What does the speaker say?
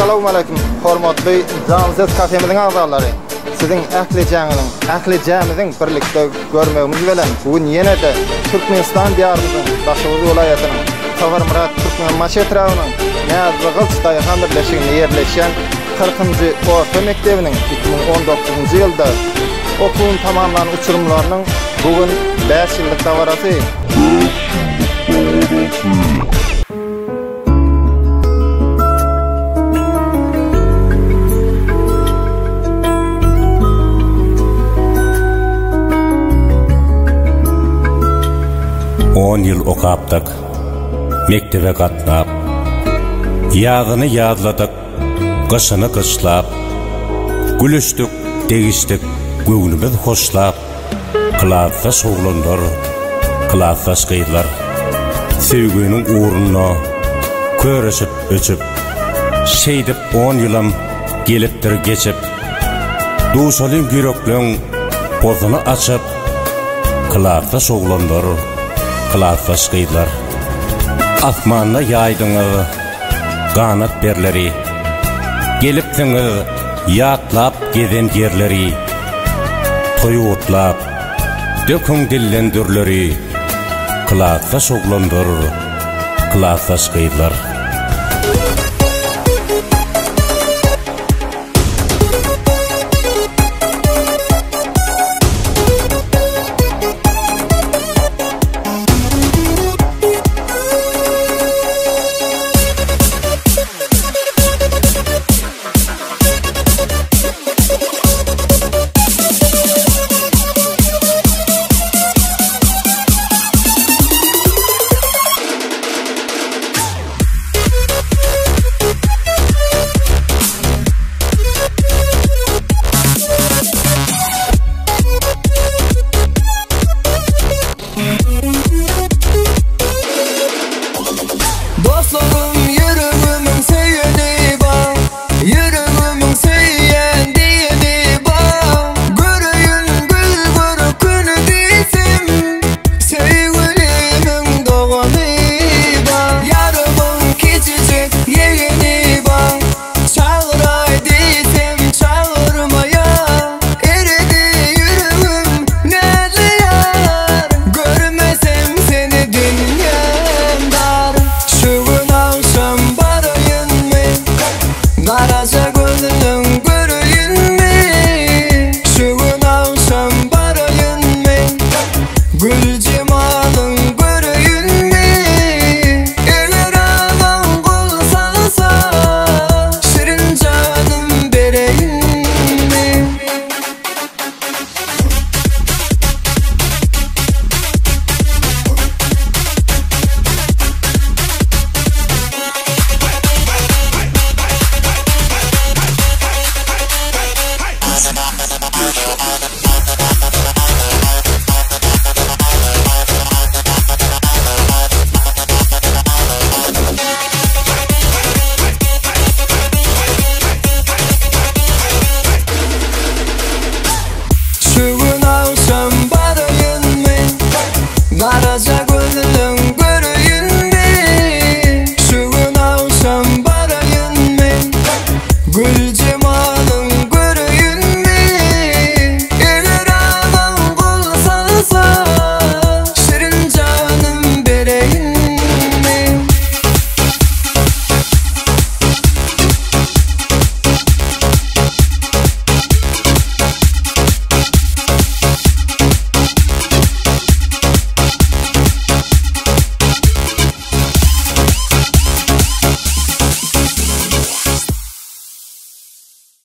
Essalawmaleýkim hormatly Janly Ses kafemiziň agzalary! Siziň ählijäňiziň, ählijämiziň birlikde görmegimiz bilen bu gün ýene-de Türkmenistan Diýarymyzyň Daşoguz welaýatynyň Saparmyrat Türkmenbaşy etrabynyň Näzligylyç daýhan birleşiginde ýerleşýän kyrkynjy orta mekdebiniň 2019-njy ýylda okuwyny tamamlan uçurymlarynyň bu gün bäş ýyllyk dabarasy. Bäş ýyllyk dabarasy. On ýyl okapdyk, mekdebe gatnap, Ýazyny ýazladyk, gyşyny gyşlap, Gülüşdik, degişdik, göwnümiz hoşlap, Klasdaş oglanlar, klasdaş gyzlar, Söýgüniň ugrunda köreşip, öçüp, Şeýdip on ýylam gelipdir geçip, Duşalyň ýürekleň pozuny açyp, Klasdaş oglanlar, klasdaş gyzlar. Asmanda ýaýdyňyz ganat perleri, Gelipsiňiz ýatlap gezen ýerleri. Toý gutlap, döküň dilden dürleri, Klasdaş oglanlar, klasdaş gyzlar.